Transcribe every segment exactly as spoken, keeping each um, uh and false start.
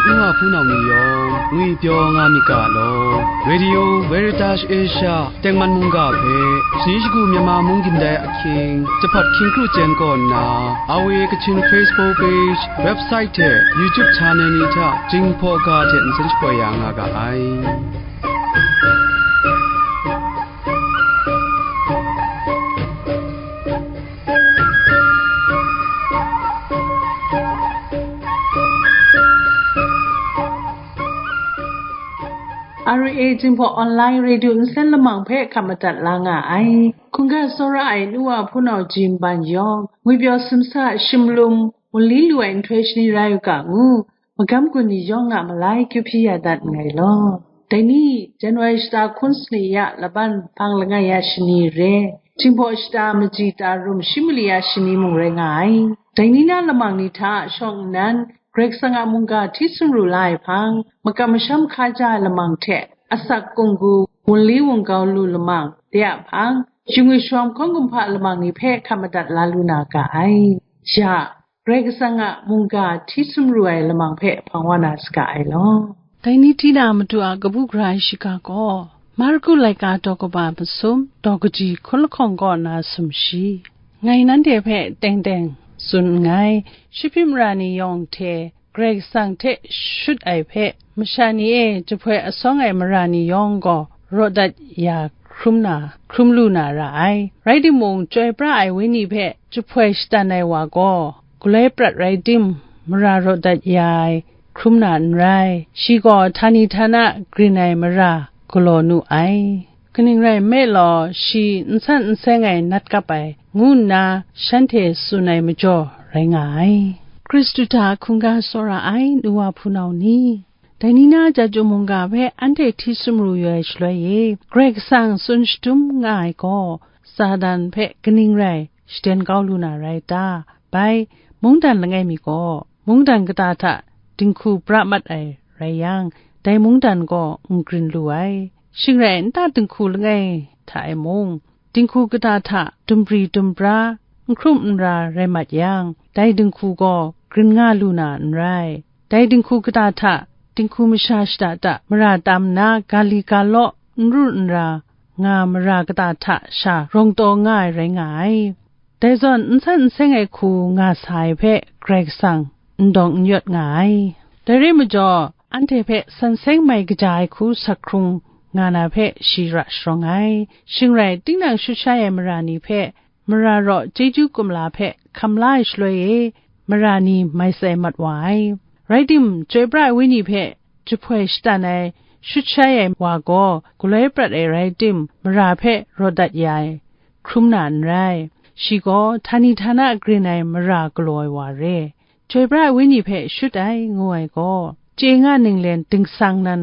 Nu wa hpunau ni yawng ngwipyaw nga myit ga law, Radio Veritas Asia tengman mungga hpe, shani shagu Myanmar mung gindai ahkying, jahpawt hkying kru chyen kaw nna, R V A Kachin Facebook page, website hte YouTube channel ni hta Jinghpaw ga hte nsen shapoi ya nga ga ai. R A Jinghpaw Online Radio nsen lamang hpe hkap madat la nga ai. Hkungga tsawra ai nu wa hpunau jin ban yawng, ngwipyaw simsa, shimlum, wunli lu ai nhtoi shani rai u ga ngu, magam gun ni yawng a malai kyu hpyi ya dat nngai law. Dai ni, January shata hkun sani ya laban hpang langai ya shani re, Jinghpaw shata maji ta rum shi mali ya shani mung rai nga ai. Dai ni na lamang ni hta shawng nnan, Karai Kasang a mungga hti sumru la ai hpang, makam masham hkaja ai lamang hte, asak kunggu, wunli wungkau lu lamang, de a hpang, shingwi shawm hkawng kumhpa lamang ni hpe hkap madat la lu na ga ai. Ya, Karai Kasang a mungga hti sumru ai lamang hpe hpang wa na saga ai law. Dai ni hti na Madu a kabu gara ai shiga gaw, Marku laika daw kaba masum, daw kaji hkun lahkawng kaw na sumshi. Ngai nanhte hpe teng teng tsun nngai, Shipyip mara ni yawng hte Karai Kasang hte shut ai hpe, masha ni e jahpoi asawng ai mara ni yawng gaw raw dat ya hkrum na, hkrum lu na ra ai. Rai timung, chyoi pra ai Wenyi hpe jahpoi shatan ai wa gaw, galoi prat rai tim, mara raw dat ya ai hkrum na n rai. Shi gaw htani htana grin ai mara galaw nu ai. Kaning rai nme law, shi n san n seng ai nat kap ai, ngu nna shanhte tsun ai majaw rai nga ai. Hkristu hta hkungga tsawra ai nu wa hpunau ni, dai ni na chyeju mungga hpe anhte hti sumru yu ai shaloi e, Karai Kasang tsun shadum nga ai gaw, Satan hpe kaning rai shaden kau lu na rai ta? Bai, mungdan langai mi gaw, mungdan kata hta dinghku pra mat ai rai yang, dai mungdan gaw n grin lu ai. Shing rai nta, dinghku langai hta e mung, dinghku kata hta dumbri dumbra, n hkrum n ra rai mat yang, dai dinghku gaw grin nga lu na n rai. Dai dinghku kata hta dinghku masha shada da mara tam nna, ga li ga law, n ru n ra nga mara kata hta sha rawng taw nga ai rai nga ai. Dai zawn, n san n seng ai hku nga sa ai hpe Karai Kasang n dawng n yawt nga ai. Dai rai majaw, anhte hpe san seng mai kaja ai hku sak hkrung nga na hpe shi ra sharawng ai. Shing rai, tinang shut shai ai mara ni hpe, mara raw chyeju kumla hpe hkam la ai shaloi e, mara ni mai tsai mat wa ai. Rai tim, chyoi pra ai Wenyi hpe jahpoi shatan ai, shut shai ai wa gaw galoi prat ai rai tim, mara hpe raw dat ya ai hkrum na n rai. Shi gaw htani htana grin ai mara galaw ai wa re. Chyoi pra ai Wenyi hpe shut ai, ngu ai gaw, chye nga ninglen dingsang nan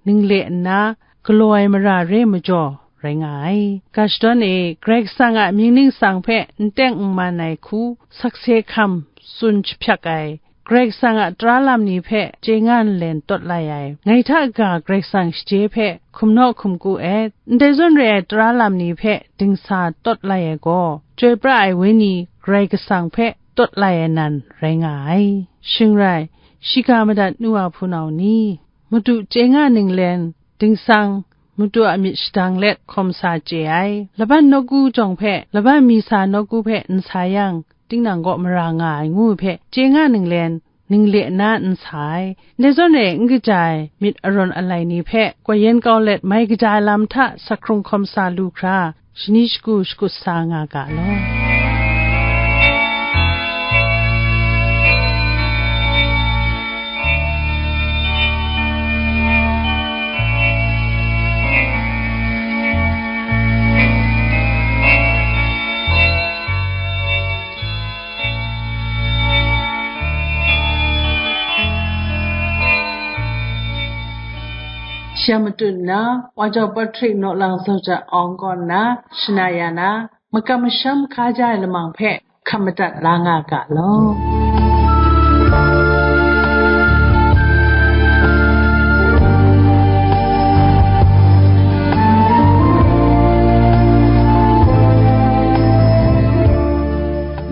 ningle nna galaw ai mara re majaw rai nga ai. Ga shadawn e, Karai Kasang a mying ningsang hpe n teng n man ai hku sakse hkam tsun jahpyak ai, Karai Kasang a tara lam ni hpe chye nga nlen tawt lai ai, ngai hta kaga Karai Kasang shaje hpe hkum naw hkum ku et, ndai zawn re ai tara lam ni hpe dingsa tawt lai ai gaw, chyoi pra ai Wenyi Karai Kasang hpe tawt lai ai nan rai nga ai. Shing rai, shiga madat nu wa hpunau ni, Madu chye nga ninglen, dingsang, Madu a myit shadang let hkawm sa chye ai. Laban nawku jawng hpe, laban mi sa nawku hpe n sa yang, tinang kaw mara nga ai ngu hpe, chye nga ninglen, ningle nna n sa ai. Ndai zawn e, n kaja ai myit arawn alai ni hpe, koi yen kau let mai kaja ai lam hta sak hkrung hkawm sa lu hkra, shani shagu shakut sa nga ga law. Sha matut nna, Wa Jau Patrick Naw Lang Zaw Jat Awng kaw nna shana ya na, makam masham hkaja ai lamang hpe hkam madat la nga ga law.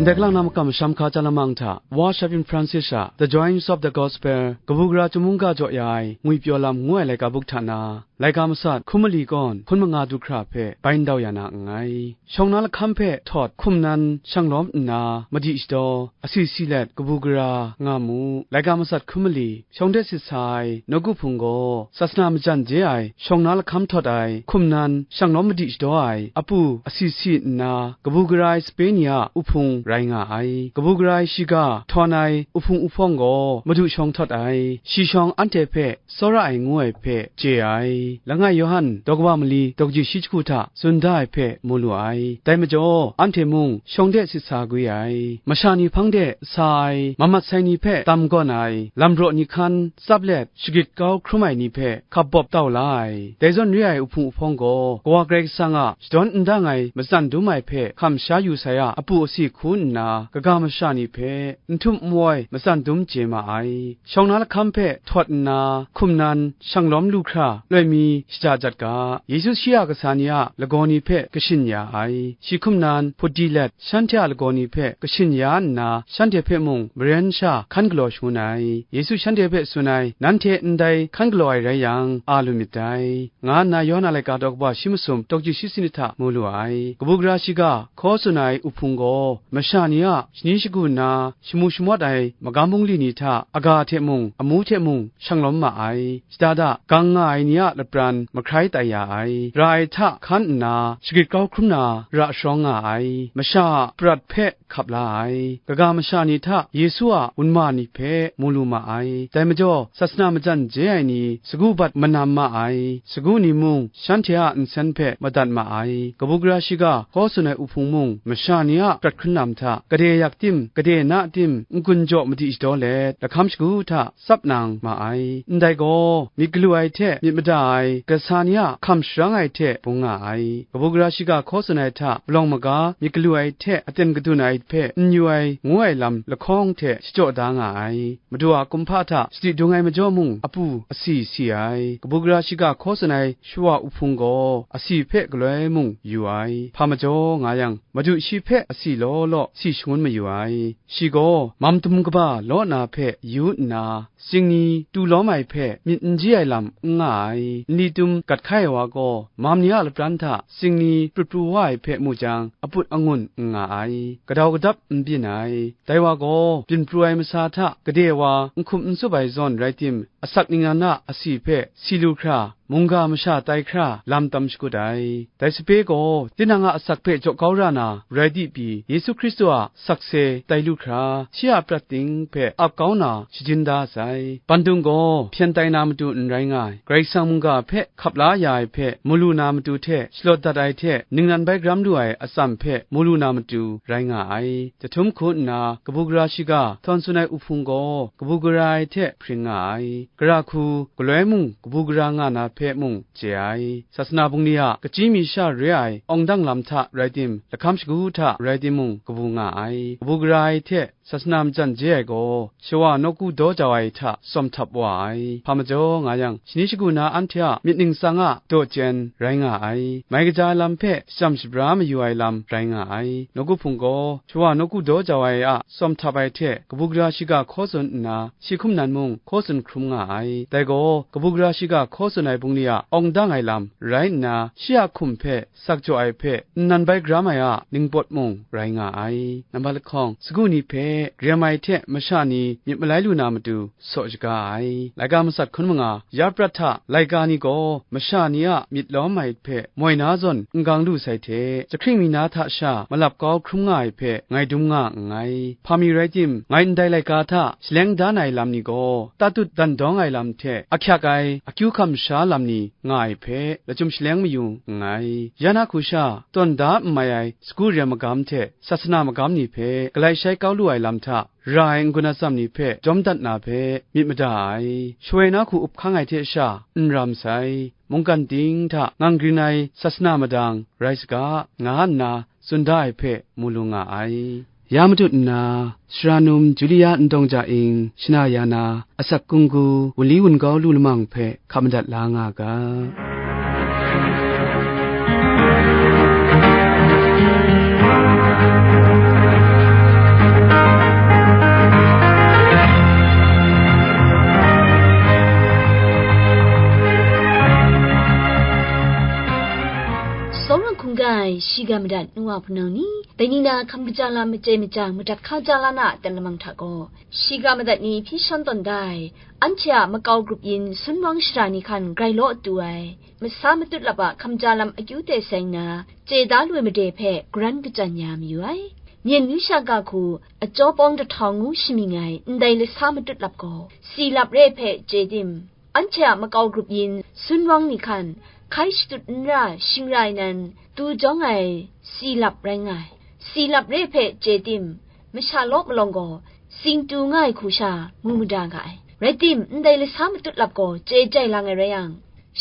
Ndai kalang na makam masham hka chya lamang hta, Wa Sha Pyin Francis a The Joys of the Gospel, Kabu Gara Chyum Mungga Jaw Ya Ai Ngwipyaw Lam ngu ai laika buk hta na, laika masat hkum mali kawn hkun manga du hkra hpe bai ndau ya na nngai. Shawng na lahkam hpe htawt hkum nan shang lawm nna, madi shadaw, asi si let kabu gara nga mu. Laika masat hkum mali, shawng de sit sa ai nawku hpung gaw, sasana majan je ai shawng na lahkam htawt ai hkum nan shang lawm madi shadaw ai apu asi si nna, kabu gara ai sape ni a uhpung rai nga ai. Kabu gara ai shiga htawn ai uhpung uhpawng gaw madu shawng htawt ai, shi shawng anhte hpe tsawra ai ngu ai hpe chye ai. Langai Yawhan daw kaba mali daw kaji shi jahku hta tsun da ai hpe mu lu ai. Dai majaw, anhte mung shawng de sit sa gwi ai. Masha ni hpang de sa ai, mamat sai ni hpe tam gawn ai, lam raw ni hkan tsap let, shagrit kau hkrum ai ni hpe hkap bawp tau la ai. Dai zawn re ai uhpung uhpawng gaw, Kawa Karai Kasang a shadawn n dang ai matsan dum ai hpe hkam sha yu sai a apu asi hku nna, kaga masha ni hpe n htum n woi matsan dum chye ma ai. Shawng na lahkam hpe htawt nna, hkum nan shang lawm lu hkra loi mi shaja jat ga. Yesu shi a kasa ni a lagaw ni hpe kashin ya ai. Shi hkum nan hput di let, shanhte a lagaw ni hpe kashin ya nna, shanhte hpe mung maren sha hkan galaw shangun ai. Yesu shanhte hpe tsun ai, "Nanhte ndai hkan galaw ai rai yang, a lu myit dai," nga nna Yawhan a laika daw kaba shi masum daw kaji shi sanit hta mu lu ai. Kabu gara shiga hkaw tsun ai uhpung gaw, masha ni a shani shagu nna shamu shamawt ai magam bungli ni hta, aga hte mung, amu hte mung shang lawm ma ai. Shada da, gang nga ai ni a lapran mahkrai tai ya ai. Ra ai hta hkan nna, shagrit kau hkrum na ra sharawng nga ai. Masha a prat hpe hkap la ai. Kaga masha ni hta Yesu a wunma ni hpe mu lu ma ai. Dai majaw, sasana majan je ai ni sagu bat manam ma ai. Sagu ni mung shanhte a nsen hpe madat ma ai. Kabu gara shiga hkaw tsun ai uhpung mung, masha ni a prat hkrunnam hta gade yak tim, gade na tim, n-gun jaw madi shadaw let, lahkam shagu hta tsap nang ma ai. Ndai gaw, myit galu ai hte myit mada ai, kasa ni a hkam sharang ai hte bung nga ai. Kabu gara shiga hkaw tsun ai hta palawng maga myit galu ai hte aten kadun ai hpe n yu ai ngu ai lam lahkawng hte shachyaw da nga ai. Madu a kumhpa hta shadidung ai majaw mung apu asi si ai. Kabu gara shiga hkaw tsun ai shawa uhpung gaw asi hpe galoi mung yu ai. Hpa majaw nga yang, Madu shi hpe asi law law si shangun mayu ai. Shi gaw mam dum kaba law na hpe yu nna, sing ni tu lawm ai hpe myit n ji ai lam n nga ai. Nli tum gat hkai ai wa gaw, mam ni a lapran hta sing ni prut pru wa ai hpe mu jang, aput angun n nga ai, gadau gadap n byin ai. Dai wa gaw, byin pru ai masa hta gade wa n hkum n tsup ai zawn rai tim, asak ningnan a asi hpe si lu hkra, mungga masha tai hkra lam tam shakut ai. Dai sape gaw, tinang a asak hpe jaw kau ra na rai di pyi, Yesu Hkristu a sakse tai lu hkra, shi a prat ting hpe ap kau na shajin da sai. Bandung gaw hpyen tai na matu n rai nga ai, Karai Kasang mungga hpe hkap la ya ai hpe mu lu na matu hte shalawt dat ai hte, ningnan bai gram lu ai atsam hpe mu lu na matu rai nga ai. Jahtum hku nna kabu gara shiga htawn tsun ai uhpung gaw kabu gara ai hte hpring nga ai. Gara hku, galoi mung kabu gara nga na hpe mung chye ai. Sasana bungli a kachyi mi sha re ai awng dang lam hta rai tim, lahkam shagu hta rai timung kabu nga ai. Kabu gara ai hte sasana majan je ai gaw, shawa nawku daw jau ai hta tsawm htap wa ai. Hpa majaw nga yang, shani shagu na anhte a myit ningsang a daw chyen rai nga ai. Mai kaja ai lam hpe shajam shabra mayu ai lam rai nga ai. Nawku hpung gaw, shawa nawku daw jau ai a tsawm htap ai hte kabu gara shiga hkaw tsun nna, shi hkum nan mung hkaw tsun hkrum nga ai. Dai gaw, kabu gara shiga hkaw tsun ai bungli a awng dang ai lam rai nna, shi a hkum hpe sak jaw ai hpe nnan bai gram ai a ningpawt mung rai nga ai. Nambat lahkawng, sagu ni hpe rem ai hte masha ni myit malai lu na matu saw shaga ai. Laika matsat hkun manga, ya prat hta laika ni gaw masha ni a myit lawm ai hpe moi na zawn n gang lu sai hte, jahkring mi na hta sha malap kau hkrum nga ai hpe ngai dum nga nngai. Hpa mi rai tim, ngai ndai laika hta shaleng dan ai lam ni gaw, tatut dan dawng ai lam hte ahkyak ai akyu hkam sha lam ni nga ai hpe, lachyum shaleng mayu nngai. Ya na hku sha, tawn da n mai ai sagu rem magam hte sasana magam ni hpe galai shai kau lu ai lam hta, ra ai n-gun atsam ni hpe jawm dat na hpe myit mada ai. Shawoi na hku up hkang ai hte sha, n ram sai. Mungkan ting hta ngang grin ai sasana madang rai saga, nga nna tsun da ai hpe mu lu nga ai. Ya matut nna, sara num Julia Ndawng Ja Ing shana ya na, asak kunggu wunli wungau lu lamang hpe hkap madat la nga ga. Gai, shiga madat nu wa hpunau ni, dai ni na hkam kaja lam maja maja madat hka ja la na a aten lamang hta gaw, shiga madat ni hpyi shawn tawn da ai, anhte a makau grup yin Sunwang shara ni hkan grai law atu ai, masa matut lap a hkam ja lam akyu teng seng na, chye da lu ai made hpe garan kachyan ya mayu ai. Myen myu sha ga hku, a jaw pawng dahtau ngu shamying ai ndai lasa matut lap gaw, si lap re hpe chye tim, anhte a makau grup yin Sunwang ni hkan, hkai shatut n ra, shing ra ai nan, tu jawng ai si lap rai nga ai. Si lap re hpe chye tim, masha law malawng gaw, sing tu nga ai hku sha mu mada ga ai. Rai tim, ndai lasa matut lap gaw chye jai lang ai rai yang,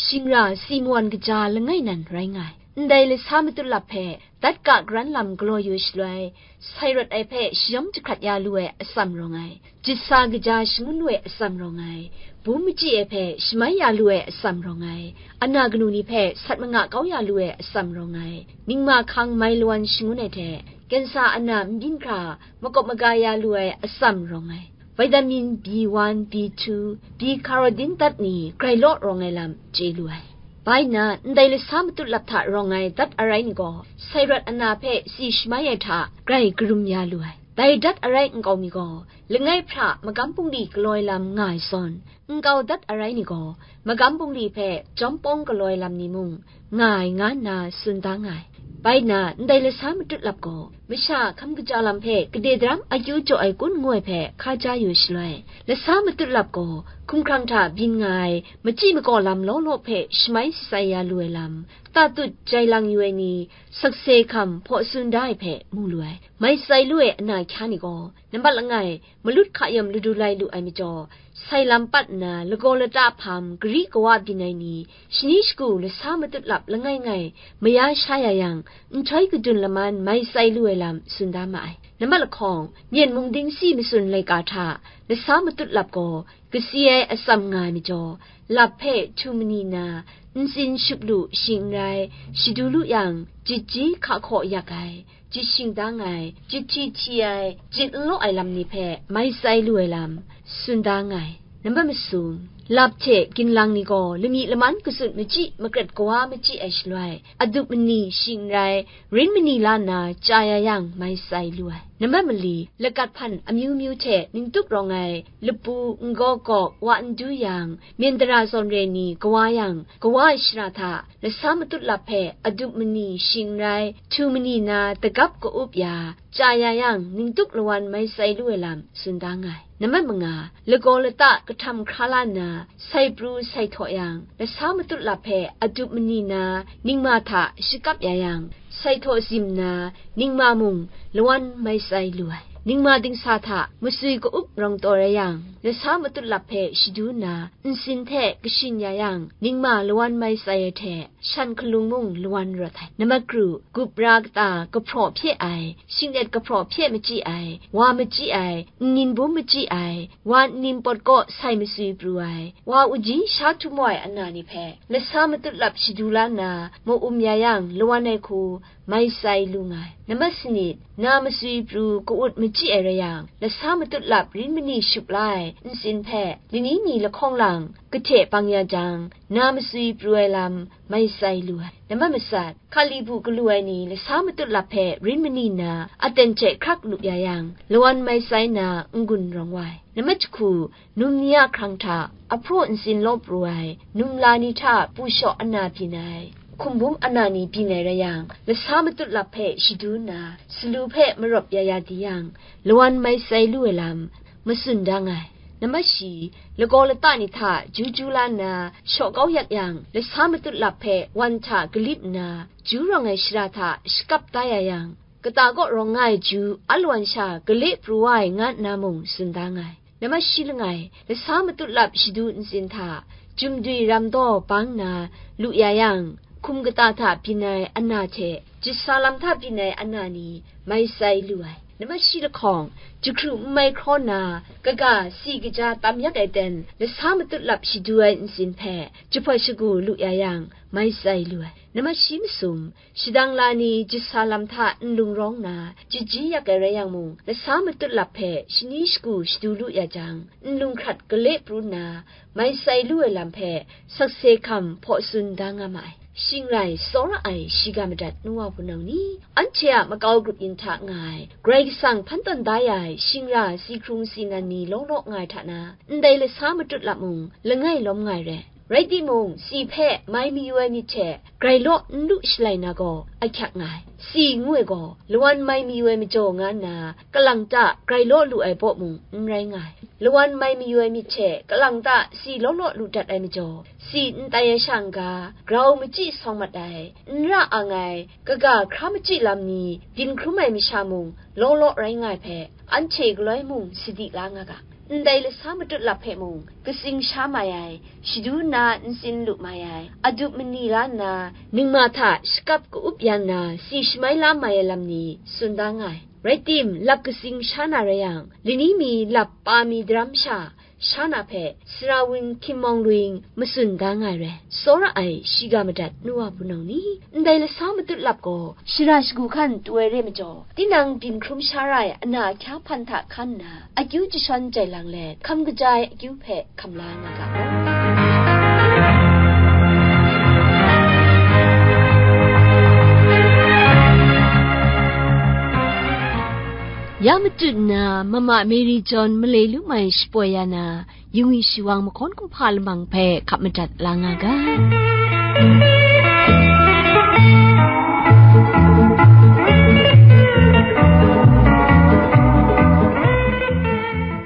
shing ra si mawan kaja langai nan rai nga ai. Ndai lasa matut lap hpe dat ga karan lam galaw yu shaloi, sai rawt ai hpe shayawm jahkrat ya lu ai atsam rawng ai, jatsa kaja shangun we atsam rawng ai, bum machyi ai hpe shamai ya lu ai atsam rawng ai, ana kanu ni hpe sat manga kau ya lu ai atsam rawng ai, ningma hkang mai lawan shangun ai hte, kensa ana nbyin hkra makawp maga ya lu ai atsam rawng ai, vitamin B one, B two, B carotene dat ni grai law rawng ai lam chye lu ai. Bai nna, ndai lasa matut lap hta rawng ai dat arai ni gaw, sai rawt ana hpe si shamai ai hta grai karum ya lu ai. Dai dat arai nkau mi gaw, langai hpra magam bungli galaw ai lam nga ai zawn, nkau dat arai ni gaw, magam bungli hpe jawm pawng galaw ai lam ni mung nga ai, nga nna tsun da nga ai. Bai nna, ndai lasa matut lap gaw, masha hkam kaja lam hpe gade daram akyu jaw ai kun ngu ai hpe hka ja yu shaloi, lasa matut lap gaw, hkumhkrang hta byin nga ai, machyi makaw lam law law hpe shamai shatsai ya lu ai lam, tatut jai lang yu ai ni, sakse hkam hpaw tsun da ai hpe mu lu ai. Mai shatsai lu ai ana hkya ni gaw, nambat langai, malut hka yawm ladu lai lu ai majaw, sai lam pat nna lagaw lata hpam gari kawa byin ai ni, shani shagu lasa matut lap langai ngai maya sha ya yang, nhtoi kadun laman mai shatsai lu ai lam tsun da ma ai. Nambat lahkawng, myen mung dingsi matsun laika hta lasa matut lap gaw, kasi ai atsam nga ai majaw, lap hpe htu mani na, ntsin shup lu shing n rai, shadu lu yang, jit ji hka hkaw yak ai, jit shingdang ai, jit hti hti ai, jit n law ai lam ni hpe mai shatsai lu ai lam, tsun da nga ai. Nambat masum, lap hte ginlang ni gaw lami laman katsun machyi makret kawa machyi ai shaloi, adup mani shing n rai, rin mani la nna chya ya yang mai shatsai lu ai. Nambat mali, lagat hpan amyu myu hte ningtup rawng ai lapu, n gaw gawk, wa n du yang, myen dara zawn re ni kawa yang, kawa ai shara hta lasa matut lap hpe adup mani shing n rai, htu mani na dagap ka-up ya, chya ya yang, ningtup lawan mai shatsai lu ai lam tsun da nga ai. Nambat manga, lagaw lata kahtam hkra la nna, sai pru sai htaw yang, lasa matut lap hpe adup mani na ningma hta shakap ya yang, sai htaw zim nna, ningma mung lawan mai shatsai lu ai. Ningma dingsa hta masui ka-up rawng taw rai yang, lasa matut lap hpe shadu nna, ntsin hte kashin ya yang, ningma lawan mai shatsai ai hte, shan hkalung mung lawan rawt ai. Nambat kru, gupra kata kahpraw hpye ai, shinglet kahpraw hpye machyi ai, wa machyi ai, nnin bum machyi ai, wa nnim pawt kaw sai masui pru ai, wa uji sha htum wa ai ana ni hpe, lasa matut lap shadu la nna, ma-um ya yang, lawan ai hku mai shatsai lu nga ai. Nambat sanit, na masui pru ka-ut machyi ai rai yang, lasa matut lap rin mani shup la ai ntsin hpe, lani ni lahkawng lang, kahte bang ya jang, na masui pru ai lam mai shatsai lu ai. Nambat matsat, hkali bu galu ai ni lasa matut lap hpe rin mani nna, aten hte hkrak lup ya yang, lawan mai shatsai na n-gun rawng wa ai. Nambat jahku, num ni a hkrang hta ahpraw ntsin law pru ai, num la ni hta pu shaw ana byin ai, hkum bum ana ni byin ai rai yang, lasa matut lap hpe shadu nna, salu hpe marawp ya ya di yang, lawan mai shatsai lu ai lam, matsun da nga ai. Nambat shi, lagaw lata ni hta ju ju la nna, shaw kau yak yang, lasa matut lap hpe wan hta galip nna, ju rawng ai shara hta shakap da ya yang, kata kaw rawng nga ai ju alawan sha gale pru wa ai, nga nna mung tsun da nga ai. Nambat shi langai, lasa matut lap shadu ntsin hta, jumdwi ram daw bang nna lu ya yang, hkum kata hta byin ai ana hte, jatsa lam hta byin ai ana ni, mai shatsai lu ai. Nambat shi lahkawng, jahkru n mai hkraw na, kaga si kaja tam yak ai ten, lasa matut lap shadu ai ntsin hpe, jahpawt shagu lu ya yang, mai shatsai lu ai. Nambat shi masum, shadang la ni jatsa lam hta nlung rawng na, jiji yak ai rai yang mung, lasa matut lap hpe shani shagu shadu lu ya jang, nlung hkrat gale pru nna, mai shatsai lu ai lam hpe, sakse hkam hpaw tsun da nga ma ai. Shing rai tsawra ai shiga madat nu wa hpunau ni, anhte a makau grup yin hta nga ai, Karai Kasang hpan tawn da ya ai shingra si hkrung si nan ni law law nga ai hta na, ndai lasa matut lap mung langai lawm nga ai re. Rai timung, si hpe mai mayu ai myit hte grai law n lu shalai na gaw ahkyak nga ai. Si ngu ai gaw, lawan mai mayu ai majaw nga nna, kalang ta grai law lu ai baw mung n rai nga ai. Lawan mai mayu ai myit hte kalang ta si law law lu dat ai majaw, si n tai ai sha n-ga, grau machyi sawng mat ai, n ra ang ai, kaga hkra machyi lam ni byin hkrum ai masha mung law law rai nga ai hpe, anhte galoi mung sadi la nga ga. Ndai lasa matut lap hpe mung, katsing sha mai ai, shadu nna ntsin lu mai ai, adup mani la nna, ningma hta shakap ka-up ya nna, si shamai la mai ai lam ni tsun da nga ai. Rai tim, lap katsing sha na rai yang, lani mi lap pa mi daram sha, sha na hpe, sara wun hkying mawng lung matsun da nga ai rai, tsawra ai shiga madat nu wa hpunau ni, ndai lasa matut lap gaw, shara shagu hkan tu ai re majaw, tinang byin hkrum sha ra ai ana ahkya hpan hta hkan nna, akyu jashawn jai lang let, hkam kaja ai akyu hpe hkam la nga ga law. Ya matut nna, Mama Mary John malai lu mai shapoi ya na, Yingwi Shiwang mahkawn kumhpa lamang hpe hkap madat la nga ga.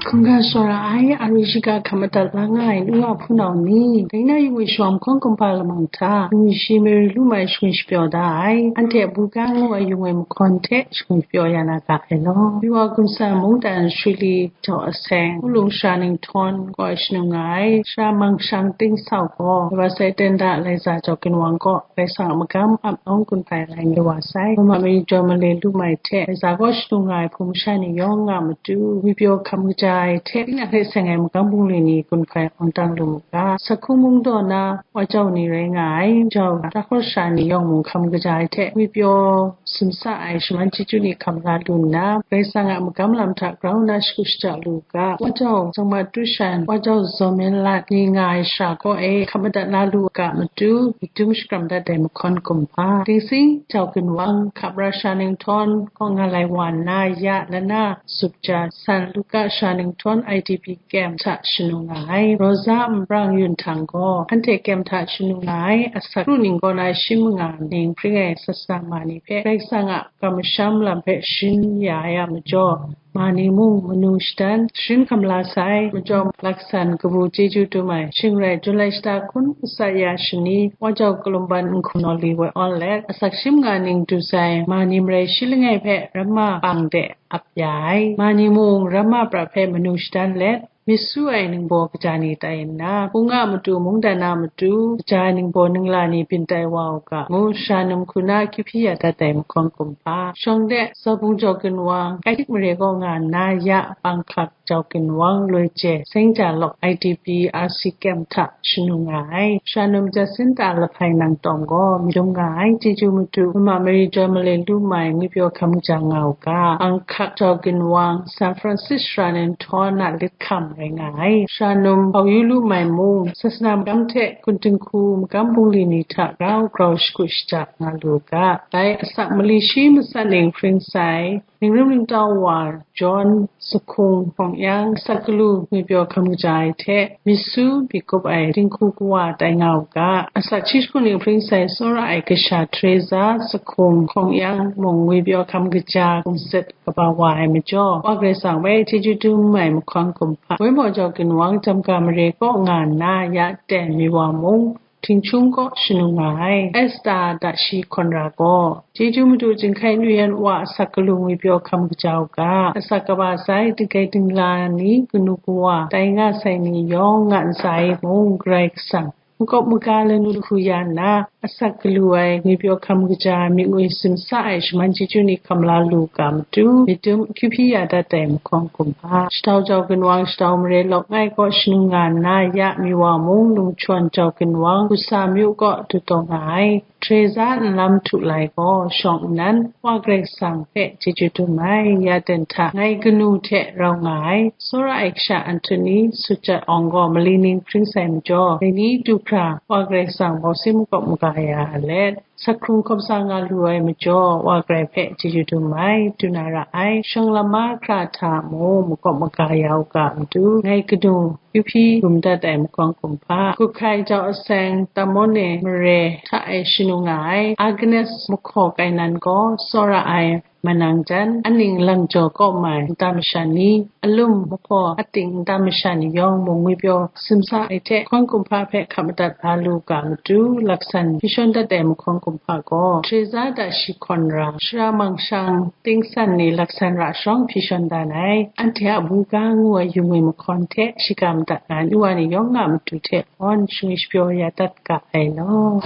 Hkungga shawra ai, ari shiga hkap madat la nga ai nu wa hpunau ni, dai na Yingwi Shiwang mahkawn kumhpa lamang hta, Yingwi Shi Mary lu mai shangun shapyaw da ai, anhte Buga ngu ai Yingwi mahkawn hte shangun shapyaw ya na ga ai law. Biwa Gunsan mungdan Shuli Jau Aseng, Ulung Sha Ninghtawng kaw shanu nga ai, Sha Mangshang Ting Sau gaw, Rawsai Tenda Laiza Jau Ginwang kaw, Karai Kasang a magam ap nawng gun hpai lai nga wa sai. Mama Mary John malai lu mai hte, Laiza kaw shanu nga ai hpung masha ni yawng nga matu, ngwipyaw hkam kaja ai hte, tinang hte seng ai magam bungli ni gun hpai awng dang lu mu ga. Sakhung mung daw na, Wa Jau ni rai nga ai, Jau, Tahkawr Sha ni yawng mung hkam kaja ai hte, ngwipyaw simsa ai shaman chyeju ni hkam la lu nna, Karai Kasang a magam lam hta grau nna shagu shaja lu u ga. Wa Jau Tsangma Tu Shan, Wa Jau Zaw Myen Lat ni nga ai shara kaw e hkap madat la lu u ga matu, myit dum shakram dat ai mahkawn kumhpa. Dingsing Jau Ginwang, Hkap Ra Sha Ninghtawng kaw nga lai wa nna, ya lana, Sukja, San Luka Sha Ninghtawng I D P kem hta shanu nga ai. Rosa Nbrang Yun Htang gaw, anhte kem hta shanu nga ai, asak kru ning kaw na shim nga ning hpring ai sasana ma ni hpe, Karai Kasang a kamsham lam hpe shim ya ai a majaw, ma ni mung manu shadan sharin hkam la sai. Majaw laksan kabu chyeju dum ai, shing rai, Julai shata hkun, Masaya Shani, Wa Jau Kalumban Nhku Nawli woi awn let, asak shim nga ning du sai, ma ni marai shi langai hpe ramma pang de ap ya ai. Ma ni mung ramma pra hpe manu shadan let, myit su ai ningbaw kaja ni tai nna, hpung a matu, mungdan a matu, kaja ai ningbaw ningla ni byin tai wa u ga, ngu sha num hku na akyu hpyi ya dat ai mahkawn kumhpa. Shawng de, Zaw Bung Jau Ginwang, Kaitik mare kaw nga nna, ya Bangkak Jau Ginwang, Loi Chye, Seng Ja Lawk I D P R C kem hta shanu nga ai. Sha num Jacinta Lahpai Nang Tawm gaw myit dum nga ai. Chyeju madu, Mama Mary John malai lu mai, ngwipyaw hkam kaja nga u ga. Bangkak Jau Ginwang, San Francis Sha Ninghtawng a lit hkam rai nga ai. Sha num hpau yu lu mai mung, sasana magam hte gun dinghku magam bungli ni hta grau grau shagu shaja nga lu u ga. Dai asak mali shi matsat ning hpring sai, Ningrim ningtau wa John Sahkung Hkawng Yang, asak galu ngwipyaw hkam kaja ai hte, myit su myit gup ai dinghku kawa tai nga u ga. Asak shi shagu ning hpring sai, tsawra ai kasha Teresa Sahkung Hkawng Yang mung ngwipyaw hkam kaja hkum sit kaba wa ai majaw, Wa Karai Kasang hpe chyeju dum ai mahkawn kumhpa. Woi Maw Jau Ginwang, Jamga mare kaw nga nna, ya Ten Miwa mung, Htingchung kaw shanu nga ai. Esther Dashi Hkawn Ra gaw, chyeju madu, Jinghkai Nuyen Wa asak galu ngwipyaw hkam kaja u ga. Asak kaba sai, dinggai dingla ni, kanu kawa tai nga sai ni yawng nga ntsa e mung, Karai Kasang makawp maga lanu lahku ya nna, asak galu ai ngwipyaw hkam kaja, myit ngwi simsa ai shaman chyeju ni hkam la lu ga matu, myit dum akyu hpyi ya dat ai mahkawn kumhpa. Shatau Jau Ginwang, Shatau mare lawk ngai kaw shanu nga nna, ya Miwa mung, Lungchawn Jau Ginwang, Busa myu kaw du taw nga ai. Teresa Nlam Htu Lai gaw, shawng nnan, Wa Karai Kasang hpe chyeju dum ai, ya ten hta ngai kanu hte rau nga ai. Tsawra ai kasha Anthony Sutjat Awng gaw mali ning hpring sai majaw, dai ni du hkra Wa Karai Kasang bawsi makawp maga ya let, sa hkrung hkawm sa nga lu ai majaw, Wa karai hpe chyeju dum ai, dum na ra ai, shawng lama hkra hta mung makawp maga ya u ga matu, ngai kanu Yu Hpyi gum dat ai makawng kumhpa, Gup Hkai Jau Aseng, Tamone mare hta e shanu nga ai Agnes Mahkaw Kainan gaw tsawra ai manang jan, aning lam jaw kawm ai nta masha ni, alum mahkaw ating nta masha ni yawng mung ngwipyaw simsa ai hte, hkawng kumhpa hpe hkap madat la lu ga matu, laksan hpyi shawn dat ai mahkawng kumhpa gaw, Treza da shi hkawn ra, shara mangshang tingsan ni laksan ra shawng hpyi shawn dan ai, anhte a buga ngu ai yu ngwi mahkawn hte shiga madat nga ai nu wa ni yawng a matu hte, Awn shingwi shapyaw ya dat ga ai law.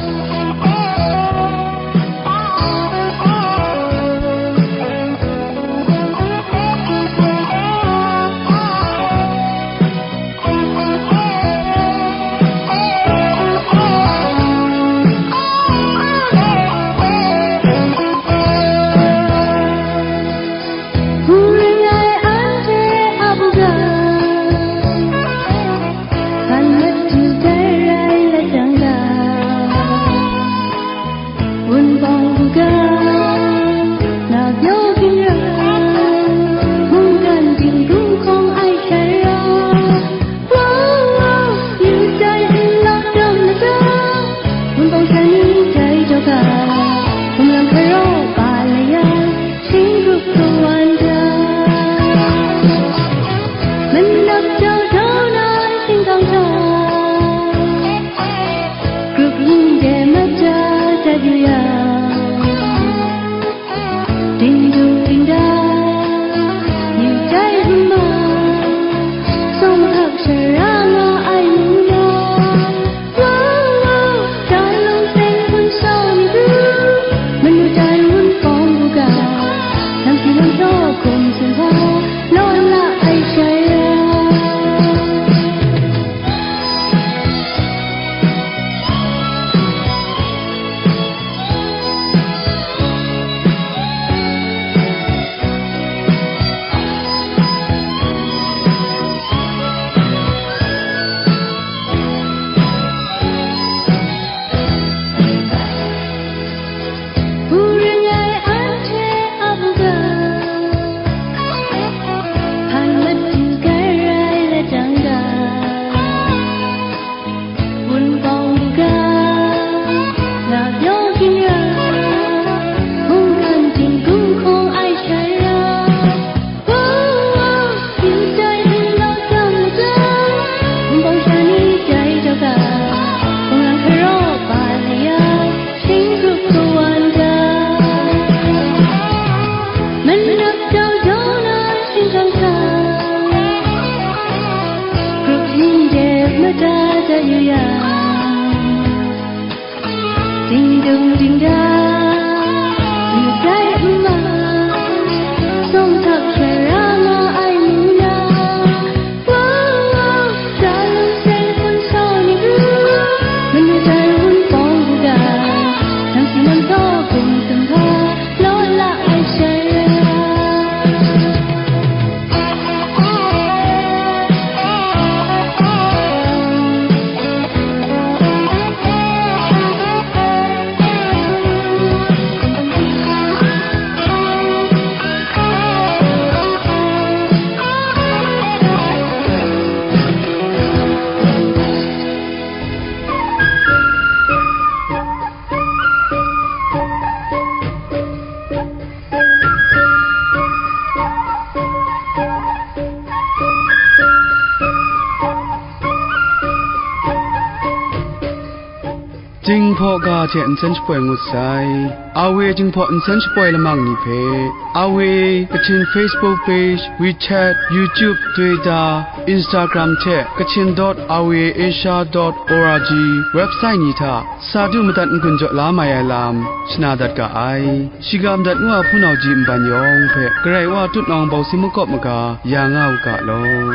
Hpung ring ai anhte a buga, hkan madu dai rai la jang ga, Wunpawng buga, na pyaw ginra, mungkan ginhkum hkawng ai shara, Wow, wow, yu dai nlawt rawng lata, Wunpawng shani dai jaw ga, hkum lang hkaraw pa laya, shingkrup kawan da. Manap jau jau na shingkang hta, grup yin de mata dat yu yang, Ding dung ding dang, yu dai hkrum ma, sawng hkak shara nga ai mu na, wow, wow, dan long seng hpun sawng ni du, manu dan Wunpawng buga, lam si lam taw hkum sumhpa, law la ai shara. Hpung ring ai anhte a buga, hpan madu kai rai la jang ga, Wunpawng buga, na pyaw ginra, mungkan ginhkum hkawng ai shara, wow, wow, yu dai nlawt rawng lata, Wunpawng shani dai jaw ga, hkum lang hkaraw pa laya, shingkrup kawan da. Manap jau jau na shingkang hta, grup yin de mata dat yu yang, ding dung ding dang, yu dai hkrum ma, sawng hkak shara nga ai mu na, wow, wow, dan long seng hpun sawng ni du, manu dan Wunpawng buga, nang si nang taw hkum sumhpa, law la ai shara. Jinghpaw ga hte nsen shapoi ngut sai. Awe Jinghpaw nsen shapoi lamang ni hpe, Awe Kachin Facebook page, WeChat, YouTube, Twitter, Instagram hte Kachin dot awe asia dot org website ni hta sa du madat n-gun jaw la mai ai lam shana dat ga ai. Shiga madat ngu a hpunau ji nban yawng hpe Karai Wa tutnawng bawsi makawp maga ya nga u ga law.